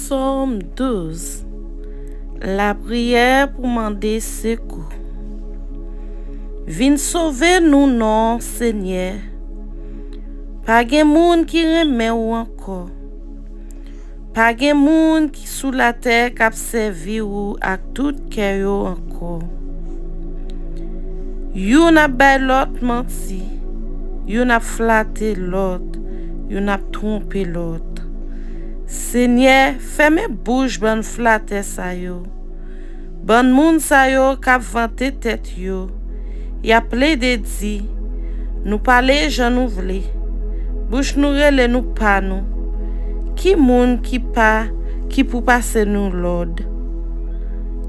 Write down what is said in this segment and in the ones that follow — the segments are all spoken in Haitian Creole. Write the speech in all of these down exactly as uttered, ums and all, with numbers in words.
Sòm douz. Lapriyè pou mande sekou. Vin sove nou non, Senyè. Pa gen moun ki renmen ou ankò. Pa gen moun ki sou latè k ap sèvi ou ak tout kè yo ankò. Youn ap bay lòt manti, youn ap flate lòt, youn ap twonpe lòt. Senyè, fèmen bouch bann flatè sa yo. Bann moun sa yo k ap vante tèt yo, y ap plede di, nou pale jan nou vle. Bouch nou rele nou pa nou. Ki moun ki pa, ki pou pase nou lòd?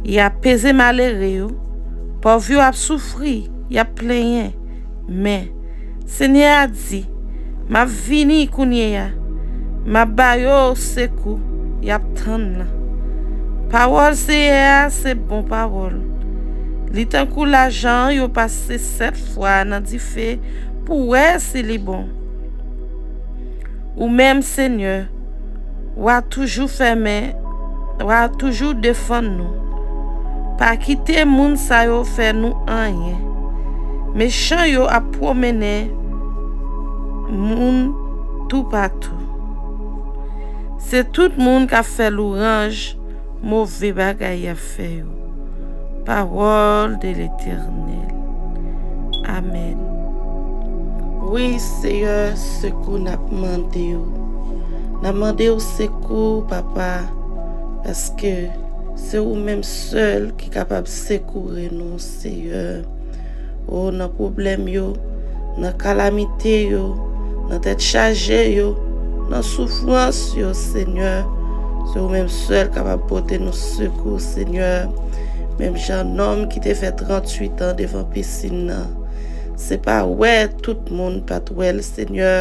Y ap peze malere yo. Pòv yo ap soufri, y ap plenyen. Men, Senyè a di, m ap vini kounye a. M ap ba yo sekou, y ap tann lan. Pawòl Senyè a se bon pawòl. Li tankou lajan yo pase sèt fwa nan dife pou wè si li bon. Ou menm, Senyè, w a toujou fèmen, w a toujou defann nou. Pa kite moun sa yo fè nou anyen. Mechan yo ap pwomennen moun toupatou. Se tout moun k ap fè lwanj move bagay y ap fè yo. Parole de l'Éternel. Amèn. Wi, Seyè, sekou n ap mande w. N ap mande w sekou, Papa, paske se ou menm sèl ki kapab sekoure nou, Seyè. O, nan pwoblèm yo, nan kalamite yo, nan tèt chaje yo, nan soufrans yo, Senyè, se ou menm sèl kapab pote nou sekou, Senyè. Menm jan nonm ki te fè tranntuit an devan pisin nan, se pa wè tout moun pa t wè l, Senyè,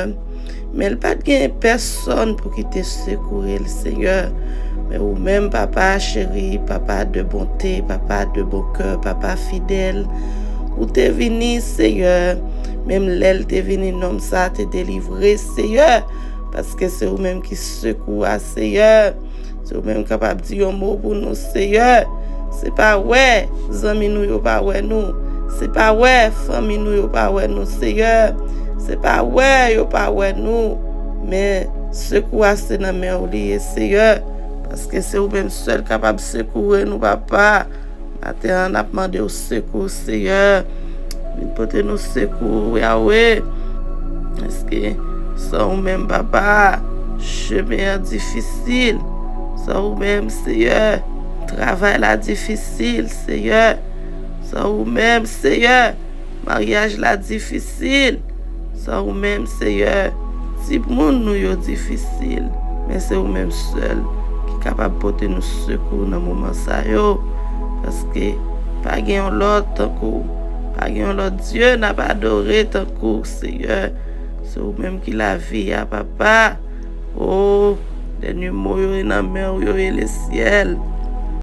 men l pa t gen pèsonn pou ki te sekoure l, Senyè. Men ou menm, Papa cheri, Papa de bonte, Papa de bon kè, Papa fidèl, ou te vini, Seyè. Menm lè l te vini, nonm sa a te delivre, Seyè, paske se ou menm ki sekou a, Seyè. Se ou menm kapab di yon mo pou nou, Seyè. Se pa wè zanmi nou yo pa wè nou. Se pa wè fanmi nou yo pa wè nou, Seyè. Se pa wè yo pa wè nou. Men sekou a se nan men w li ye, Seyè. Paske se ou menm sèl kapab sekoure nou, Papa. Maten an, n ap mande w sekou, Seyè. Vin pote nou sekou, Yawe. Paske san ou menm, Papa, chemen an difisil. San ou menm, Seyè, travay la difisil, Seyè. San ou menm, Seyè, maryaj la difisil. San ou menm, Seyè, timoun nou yo difisil. Men se ou menm sèl ki kapab pote nou sekou nan moman sa yo. Paske pa gen yon lòt tankou w. Pa gen yon lòt Dye n ap adore tankou w, Seyè. Se ou menm ki lavi a, Papa. O, dènye mo yo e nan men w yo e lesyèl.